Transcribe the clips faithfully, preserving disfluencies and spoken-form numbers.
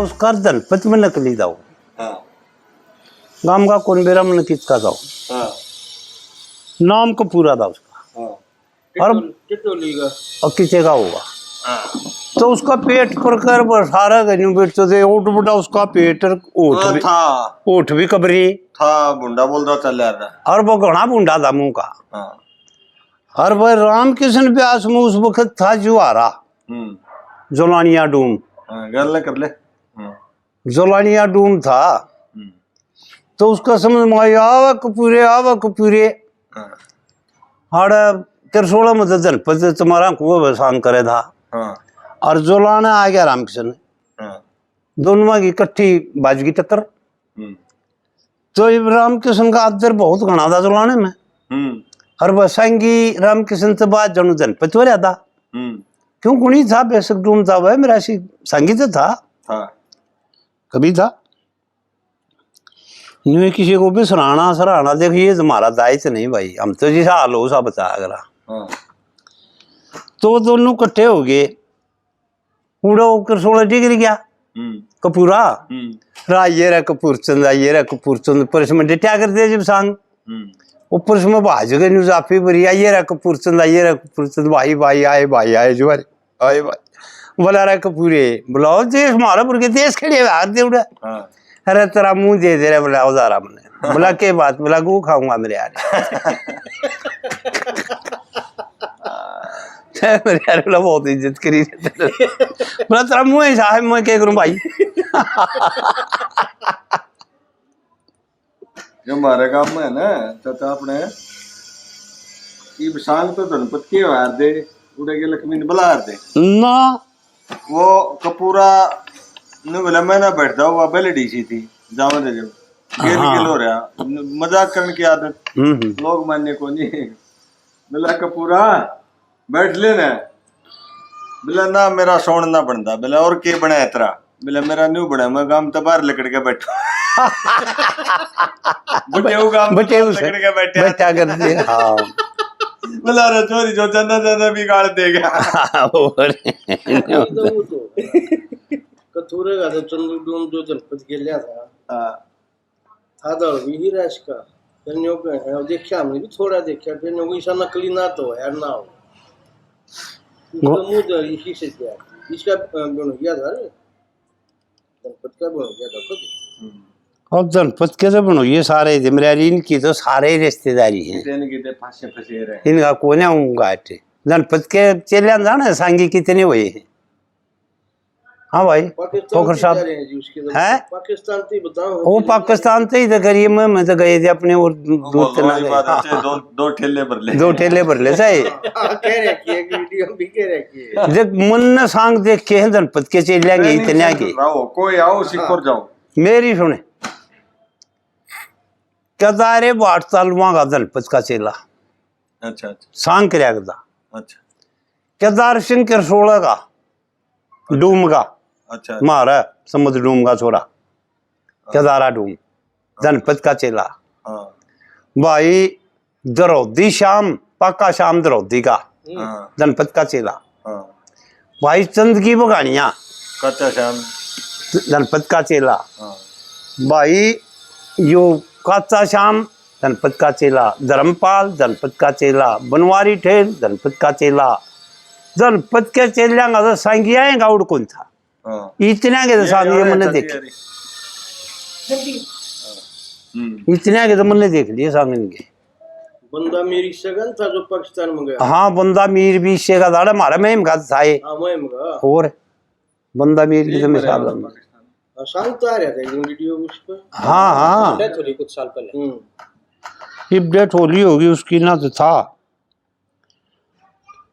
उसका धनपत में नकली दाऊ। हाँ। गांव का कौन बेरा मन किसका दाऊ। हाँ। नाम कपूरा था उसका। हाँ। और कितोली, कितोली का? और किसे का होगा। हाँ। तो उसका पेट पर कर बस सारा गन्यू बैठ तो दे, उठ बटा उसका पेट और ओठ हाँ, भी, था। ओठ भी कबरी। था, भुंडा बोलता चल रहा था। और वो घना भुंडा था मुंह का। हाँ। और वह रामकृष्ण व्यास में उस वक्त था जुआरा। हम्म। जोलानिया डूम। हाँ, गल कर ले। हम्म। जोलानिया डूम था। हम्म। तो उसका समझ में आया, "आवा कपूरे, आवा कपूरे।" हाँ। आड़े करसोला में तो धनपत तुम्हारा कुआ भसान करे था। हाँ। और जोलाना आ गया रामकृष्ण। हाँ। दोनों की इकट्ठी बाजगी टक्कर। हम्म। तो इब रामकृष्ण का आदर बहुत घना था जोलाने में। हम्म। और वह सांगी रामकृष्ण से बात जानू धनपत हो रहा था। हम्म। क्यों गुणी था, बेशक डूम था, वह मेरा सी-, सांगी तो था। था। कभी था। न्यू किसी को भी सराहना, सराहना, देख, ये तुम्हारा दायित्व नहीं भाई, हम तो जिसा हाल हो, सा बता करा। हाँ। तो दोनों इकट्ठे हो गए, उड़ा होकर सोलह डिग्री गया। हम्म। कपूरा। हम्म। रा ये रहा कपूरचंद, ये रहा कपूरचंद, पर इसमें डटिया कर दे जब सांग। हम्म। ऊपर से मैं भाज गए न्यूज आपी भरी, आइए रे कपूरचंद, आइए रे कपूरचंद, भाई, भाई आए, भाई आए, जो आए, आए भाई। बोला रे कपूरे, बुलाओ देश मारा बुर के देश खड़े हाथ दे उड़ा। हाँ। अरे तेरा मुंह दे दे रे, बोला उधारा मने। बोला के बात, बोला गू खाऊंगा मेरे यार। मेरे यार बोला बहुत इज्जत करी। बोला तेरा मुंह ऐसा है, मैं क्या करूं भाई। जो हमारे गांव में है ना, चाचा अपने, इब सांग तो धनपत के हार दे, उड़े के लक्ष्मी ने बुला हार दे। ना। वो कपूरा ने बोला, "मैं ना बैठता, वो बेलड़ी सी थी, जावे दे जब।" गेल हाँ। गेल हो रहा, न-, मजाक करने की आदत। हम्म, हम्म। लोग मानने को नहीं। बोला, "कपूरा, बैठ ले ना।" बोला, "ना, मेरा सोण ना बनता।" बोला, "और के बना है तेरा?" बोला, "मेरा न्यू बना, मैं गाम तो बाहर लिकड़ के बैठा।" बटेऊ गाम तो बटेऊ बाहर से लिकड़ के बैठा। बैठा कर दिया, हाँ। बोला, "अरे छोरी, जो जाना जाना भी गाल देगा।" हाँ, और ये तो वो तो कथूरे का तो चंदू डूम जो जनपद के लिया था। हाँ। था तो भी ही रहा इसका। फिर न्यू कहे, और देखा हमने भी थोड़ा देखा, फिर न्यू ऐसा नकली ना तो यार ना हो। इसका गो- मुंह तो इसी से किया। इसका, अ, बन गया था रे। जनपद का बन गया था खुद। हम्म। और जनपद के तो बनो, ये सारे जिमरारी इनकी तो सारे ही रिश्तेदारी हैं। कितने कितने फंसे फंसे रहे। इनका कोने आऊंगा अटे। जनपद के चेले जाने सांगी कितने हुए हैं। हाँ भाई, पाकिस्तान खोखर से साहब। जा रहे हैं जी, उसके तो हैं? पाकिस्तान से ही बताओ, वो कितने पाकिस्तान से ही तो करिए, मैं, मैं तो गए थे अपने और वो दूर बहुत चला बड़ी गए। बात है, हाँ। चाहे दो, दो ठेले भर ले। दो ठेले भर ले, चाहे। हाँ, कह रहे कि एक वीडियो भी कह रहे कि देख, मन ने सांग देख के हैं, धनपत के चेले आएंगे, नहीं, नहीं, इतने आगे। रहो, कोई आओ, सिक्कोर हाँ। जाओ। मेरी सुने। केदारे भाट तालुआ का धनपत का चेला। अच्छा, अच्छा। सांग करया का। अच्छा। केदार सिंह करसोला का। डूम का। अच्छा। म्हारा समझ डूम का छोरा। हाँ। केदारा डूम। हाँ। धनपत का चेला। हाँ। भाई, दरौदी श्याम, पाका श्याम दरौदी का। हाँ। धनपत का चेला। हाँ। भाई चंद की बगानिया। काचा श्याम। धनपत का चेला। हाँ। भाई यो काचा श्याम, धनपत का चेला, धर्मपाल, धनपत का चेला, बनवारी ठेल, धनपत का चेला। धनपत के चेलियां का तो सांगिया है गाउड कौन था। हाँ। इतने के तो ये सांगिया यार, मन्ने ऐसा देखे। नहीं है। हम्म। इतने के तो मन्ने देख लिए सांगन के। बंदा मीर इससे का था जो पाकिस्तान में गया। हाँ, बंदा मीर भी इससे का था, हमारा महिम का था ये। हाँ, महिम का। और बंदा मीर की तो मिसाल है। हाँ, शाहरुख तो आ रहा था एक दिन वीडियो उस पर। हाँ, हाँ। डेथ हो रही कुछ साल पहले। हम्म। इब डेथ हो रही होगी उसकी ना तो था।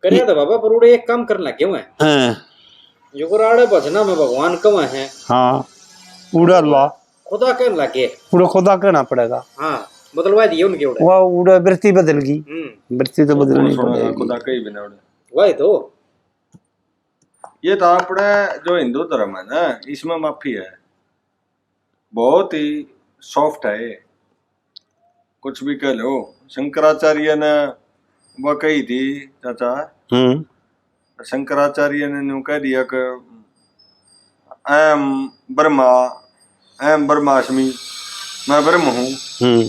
करे तो बाबा, पर उड़े एक काम करन लग गए हुए हैं। हाँ। जो को राड़े भजना में भगवान कवे हैं। हाँ। उड़ा ला। खुदा कहन लग गए। उड़े खुदा कहना पड़ेगा। हाँ, बदलवा दिए उनके उड़े। वह उड़े वृत्ति बदल गई। हम्म। वृत्ति तो बदलनी पड़ेगी। खुदा कहीं भी ना उड़े। वही तो। ये तो अपने जो हिंदू धर्म है ना, इसमें माफी है, बहुत ही सॉफ्ट है ये, कुछ भी कह लो। शंकराचार्य ने वो कही थी, चाचा, हम्म। शंकराचार्य ने न्यू कह दिया कि "ऐम ब्रह्मा, ऐम ब्रह्मास्मि, मैं ब्रह्म हूँ।" हम्म।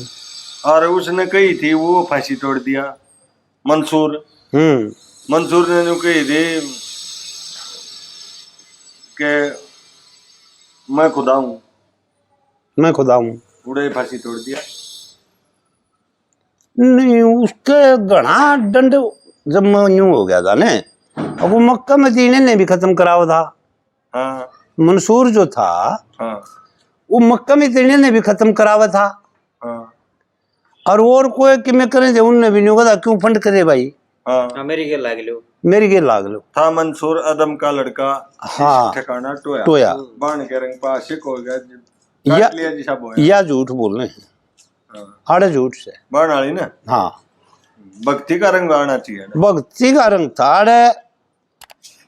और उसने कही थी, वो फांसी तोड़ दिया, मंसूर। हम्म। मंसूर ने न्यू कही थी कि "मैं खुदा हूँ।" मैं खुदा हूँ। उड़े फांसी तोड़ दिया। नहीं, उसके घणा डंड जब मैं न्यू हो गया था ने, अब वो मक्का मदीने ने भी खत्म करावा था। हाँ। मंसूर जो था, हाँ। वो मक्का मदीने ने भी खत्म करावा था। हाँ। और, और कोई कि मैं करें थे, उनने भी न्यू कहा, "क्यों फंड करे भाई?" हाँ। हाँ, मेरी गेल लाग लो। मेरी गेल लाग लो। था मंसूर अदम का लड़का, हाँ। ठिकाना टोया। टोया। बाण के रंग पा आशिक हो गया, या, काट लिया जी साहब होया। या झूठ बोल रहे हैं। हाँ। आड़े झूठ से। बाण वाली ना? हाँ। भक्ति का रंग आना चाहिए ना। भक्ति का रंग था आड़े।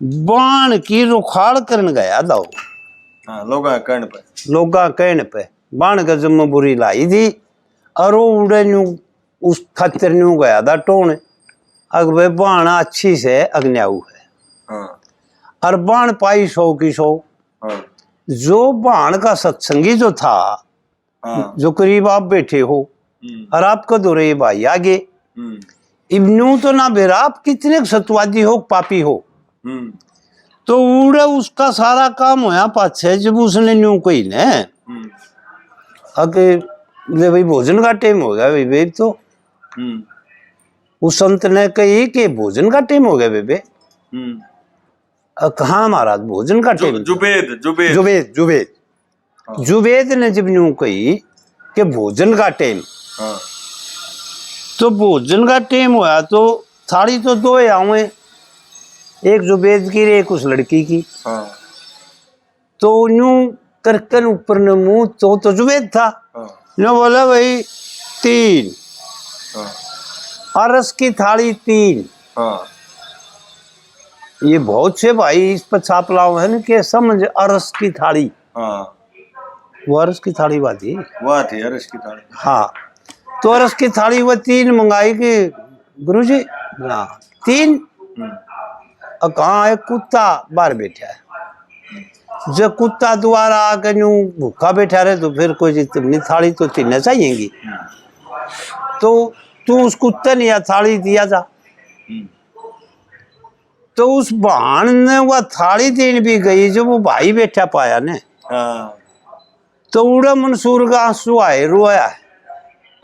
बाण की रुखाल करन गया था वो। हाँ, लोगां कहण पे। लोगां कहण पे। बाण के जम्मे बुरी लाई थी। और वो उड़े न्यू, उस खातिर न्यू गया था टोण। अक भाई बाण अच्छी से अग्न्याऊ है। हाँ। और बाण पाई सौ की सौ। हाँ। जो बाण का सत्संगी जो था, हाँ। जो करीब आप बैठे हो, हम्म। और आपके धोरे ये भाई आगे, हम्म। इब न्यू तो ना बेरा, आप कितने सतवादी हो, पापी हो, हम्म। तो उड़े उसका सारा काम होया पाछे, जब उसने न्यू कही ने, हम्म। अके, "ले भाई, भोजन का टाइम हो गया भाई, भाई तो।" हम्म। उस संत ने कही कि "भोजन का टाइम हो गया बेबे।" हम्म। अ, कहाँ महाराज, भोजन का जु-, टाइम? जुबेद, जुबेद। जुबेद, जुबेद। हाँ। जुबेद ने जब न्यू कही कि भोजन का टाइम, हाँ। तो भोजन का टाइम होया तो थाली तो दो ही आवे, एक जुबेद की, एक उस लड़की की। हाँ। तो न्यू करकन ऊपर ने मुंह तो, तो जुबेद था। हाँ। न्यू बोला, "भाई, तीन।" हाँ। अरस की थाली तीन। हाँ। ये बहुत से भाई इस पर छाप लाओ है ना कि समझ अरस की थाली। हाँ। वो अरस की थाली बात थी। वाह थी अरस की थाली। हाँ। तो अरस की थाली वो तीन मंगाई कि गुरुजी, हाँ, तीन। हम्म। और कहाँ एक कुत्ता बाहर बैठा है। जो कुत्ता दोबारा आके न्यू भूखा बैठा रहे तो फिर कोई चीज नहीं, थाली तो तीन चाहिएगी। हम्म। तो तू उस कुत्ते ने या थाली दिया जा। हम्म। तो उस भाण ने वह थाली देन भी गई, जो वो भाई बैठा पाया ने। हाँ। तो उड़ा मंसूर का आंसू आए, रोया।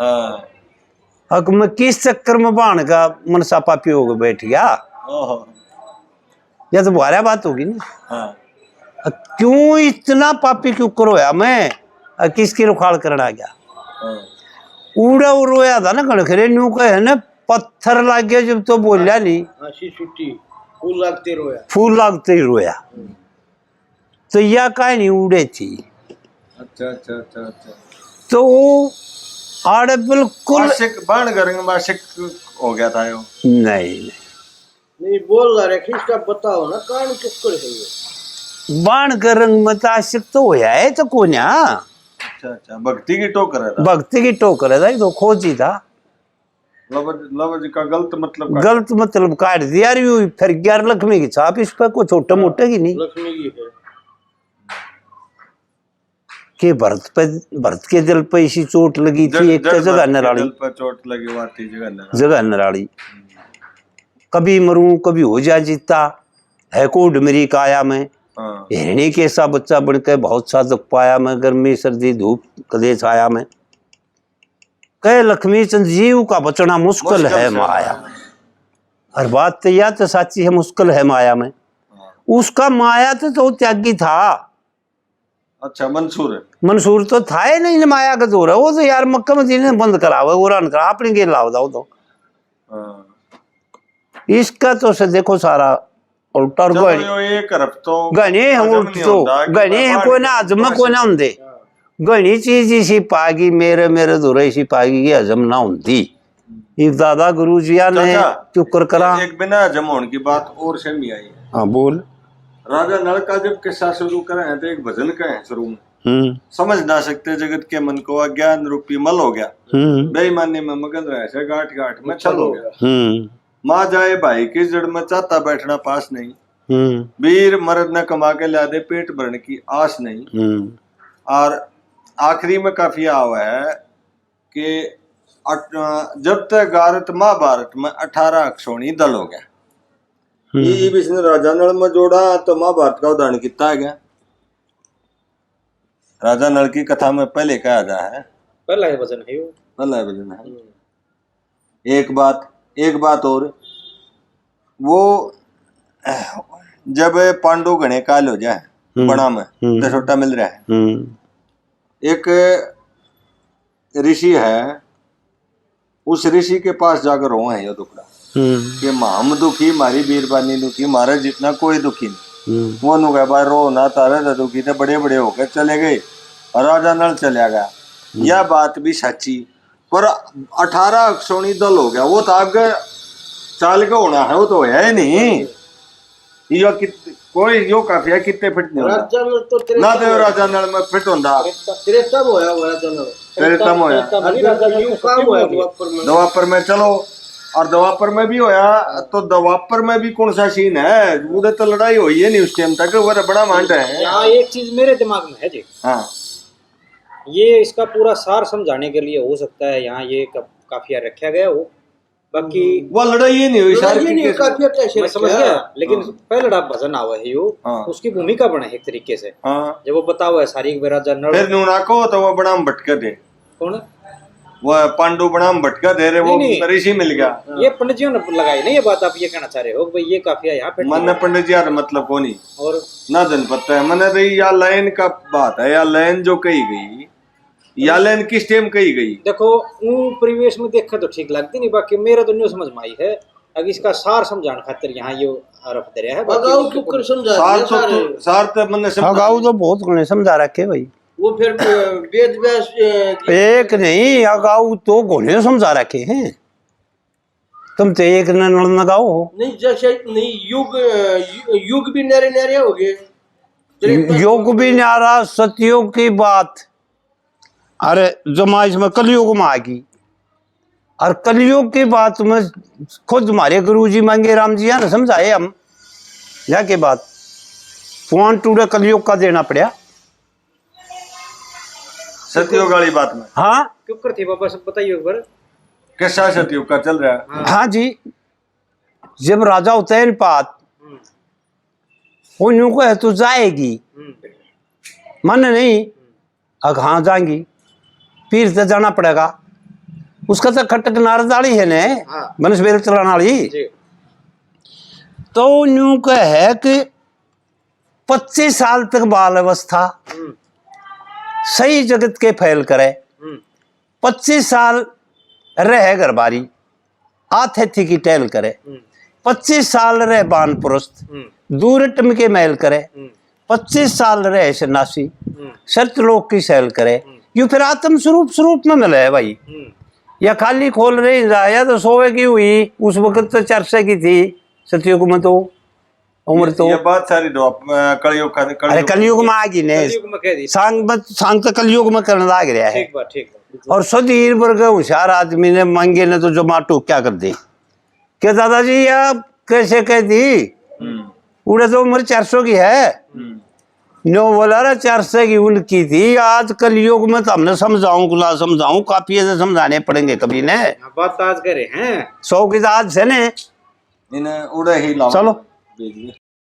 हाँ। अक मैं किस चक्कर में भाण का मनसा पापी होके बैठ गया? ओहो। या तो भारा बात होगी ना। हाँ। अ, क्यों इतना पापी क्यों कर होया मैं? अ, किसकी रुखाल करन आ गया? हाँ। उड़ा वो रोया था ना, कणखरे न्यू कहे ना, पत्थर लाग गया जब तो बोल्या नहीं। आंसू छुट्टी, फूल लागते रोया। फूल लागते ही रोया। हम्म। तो या कहानी उड़े थी। अच्छा, अच्छा, अच्छा, अच्छा। तो वो आड़े बिल्कुल आशिक, बाण के रंग में आशिक हो गया था यो। नहीं, नहीं। नहीं, बोल रहा है, किसका बताओ ना, कान चुक्कर है ये। बाण के रंग में तो आशिक तो होया है तो कोन्या। अच्छा, अच्छा, भक्ति की टोकर है था। भक्ति की टोकर है था, ये तो खोजी था। लफ्ज, लफ्ज का गलत मतलब काट गलत मतलब काट दिया। अरे, वो फिर गया लक्ष्मी की छाप इस पे, कोई छोटे हाँ, मोटे की नहीं। लक्ष्मी की है। के भरत पे, भरत के दिल पे इसी चोट लगी थी, जग-, एक जड़ जगह भरत के नराली। दिल पे चोट लगी, वहाँ थी जगह नराली। जगह नराली। कभी मरूं, कभी हो जा जीता, है कोड मेरी काया में। हाँ। हिरणी के सा बच्चा बन के बहुत सा दुख पाया मैं, गर्मी, सर्दी, धूप, कदे छाया में। कहे लक्ष्मी चंद जीव का बचना मुश्किल मुश्किल है से माया। और बात तो या तो साची है, मुश्किल है माया में। हाँ। उसका माया तो, तो त्यागी था। अच्छा, मंसूर। मंसूर तो था ही नहीं माया का जोर है। वो तो यार मक्का मदीने बंद करावे, वो रन करा, अपनी गेल लावदा वो तो। हाँ। इसका तो से देखो सारा उल्टा और चलो, घणी, यो एक हरफ तो घणी है हजम उल्ट नहीं तो, होता कि घणी है बाहर कोई ना हजम में कोई ना होंदे। घणी चीज इसी पागी मेरे, मेरे धोरे इसी पागी की हजम ना होंदी। इब दादा गुरु जिया ने चाचा, चुकर करा। एक बिना हजम होने की बात और से नहीं आई। हाँ, बोल। राजा नल का जब किस्सा शुरू करे हैं तो एक भजन कहे हैं शुरू में। हम्म। समझ ना सकते जगत के मन को, अज्ञान रूपी मल हो गया। हम्म। बेईमानी में मगन रहे से, गांठ गांठ में छल हो गया। हम्म। माँ जाए भाई की जड़ में, चाहता बैठना पास नहीं। हम्म। वीर मर्द न कमा के ला दे, पेट भरण की आस नहीं। हम्म। और आखिरी में काफिया आवा है कि अट-, जब तक गारत महाभारत में अठारह अक्षोणी दल हो गया। हम्म। ये, ये भी इसने राजा नल में जोड़ा तो महाभारत का उदाहरण कितना आ गया। राजा नल की कथा में पहले कहा जा है। पहला ही भजन है यो। पहला ही भजन है। हम्म। एक बात, एक बात और, वो जब पांडु घणे काल हो जाए, हम्म। बना में, हम्म। दसोटा मिल रहा है। हम्म। एक ऋषि है, उस ऋषि के पास जाकर रोवे है ये दुखड़ा। हम्म। कि हम दुखी, हमारी बीरबानी दुखी, हमारा जितना कोई दुखी नहीं। हम्म। वो नु कहे, "भाई रो ना, तारे तो दुखी थे, बड़े बड़े होकर चले गए और राजा नल चला गया।" हम्म। यह बात भी सच्ची, पर अठारह अक्षोणी दल हो गया, वो तो आगे चाल के होना है, वो तो होया ही नहीं। यो कित-, कोई यो काफिया कितने फिट नहीं होता। राजा नल तो त्रेता ना तो में। राजा नल में फिट होता। त्रेता, त्रेता में होया हुआ राजा नल। त्रेता में होया। त्रेता में नहीं, राजा नल युग तो काम होया सतयुग में। द्वापर में। द्वापर में चलो, और द्वापर में भी होया, तो द्वापर में भी कौन सा सीन है? उड़े तो लड़ाई हुई है नहीं उस टाइम तक, वो बड़ा मांड है। यहाँ एक चीज मेरे दिमाग में है जी। हाँ। ये इसका पूरा सार समझाने के लिए हो सकता है यहाँ ये क-, काफिया रखा गया हो। बाकी वो लड़ाई ये नहीं हुई, लड़ाई सारी ये नहीं हुई, चीज़ें। काफिया कैसे मैं समझ रखा? गया, लेकिन हाँ। पहलड़ा भजन आवे है यो, हाँ। उसकी भूमिका बने एक तरीके से। हाँ। जब वो बतावे है सारी एक बेरा जनरल फिर नूना को तो वो बड़ा में भटके थे। कौन? वो पांडु बड़ा में भटके दे रहे, वो नहीं, नहीं। ऋषि मिल गया। ये पंडित जी ने लगाई ना ये बात, आप ये कहना चाह रहे हो कि भाई ये काफिया यहाँ पे मैंने पंडित जी यार मतलब को नहीं। और? ना धन पता है, मैंने तो या लाइन का बात है, या लाइन जो कही गई, या लाइन किस टाइम कही गई? देखो, ऊं परिवेश में देखे तो ठीक लगती नहीं, बाकी मेरे तो न्यू समझ में आई है। अब इसका सार समझाने खातिर यहाँ यो हरफ दे रहा है, बाकी अगाऊ क्यों कर समझा सार दिया तो, सारे? तो, सार तो मैंने समझा अगाऊ तो बहुत घणे समझा रखे भाई। वो फिर, अ, वेद व्यास, अ, एक नहीं, अगाऊ तो घणे समझा रखे हैं। तुम तो एक न नल लगाओ हो। नहीं, जैसे नहीं, युग, अ, यु-, युग भी न्यारे न्यारे हो गए। त्रेता युग भी न्यारा, सतयुग की बात। अरे, जमा इसमें कलयुग में आ गई। और कलयुग की बात में खुद हमारे गुरु जी मांगे राम जी ने समझाए हम, या के बात। पुआन टूड़ा कलयुग का देना पड़ा। सतयुग वाली बात में। हाँ। क्यों कर थी बाबा, सब बताइए एक बार। कैसा सतयुग का चल रहा है? हाँ। हाँ जी, जब राजा होते हैं पात, हम्म। वो न्यू कहे, "तू जाएगी।" हम्म। मन नहीं, हम्म। अग हाँ जाएंगी, पीर तो जाना पड़ेगा। उसका तो खटक नारद वाली है ने, हाँ। बनस बेल चलाने वाली। जी। तो न्यू कहे कि पच्चीस साल तक बाल अवस्था, हम्म। सही जगत के फैल करे। हम्म। पच्चीस साल रहे घर बारी, आथे थी की टहल करे। हम्म। पच्चीस साल रहे बानप्रस्थ, हम्म। दूर टम के महल करे। हम्म। पच्चीस साल रहे सन्यासी, हम्म। सत लोक की सैल करे। हम्म। यू फिर आत्म स्वरूप, स्वरूप में मिले है भाई। हम्म। या खाली खोल रही जाया तो सोवे की हुई, उस वक्त तो चरसे की थी, सतयुग में तो। उम्र तो ये बात सारी दो, अ, कलयुग का, अरे, कलयुग कलयुग में आ गई ने। कलयुग में कह दी। सांग बत-, सांग तो कलयुग में करने लाग रहा है। ठीक बात, ठीक बात। और सुधीर वर्ग होशियार आदमी ने मांगे ने तो जमा टोक्या कर दे। क्या दादाजी, आप कैसे कह दी? हम्म। उड़े तो उम्र चार सौ की है। हम्म। नो बोला, "अरे, चार सौ की उनकी थी, आज कलयुग में तो हमने समझाऊं, गुला समझाऊं, काफी ऐसे समझाने पड़ेंगे कभी ने।" हाँ, बात तो आज करे हैं। सौ की तो आज से ने। इन्हें उड़े ही लाओ। चलो। भेजिए।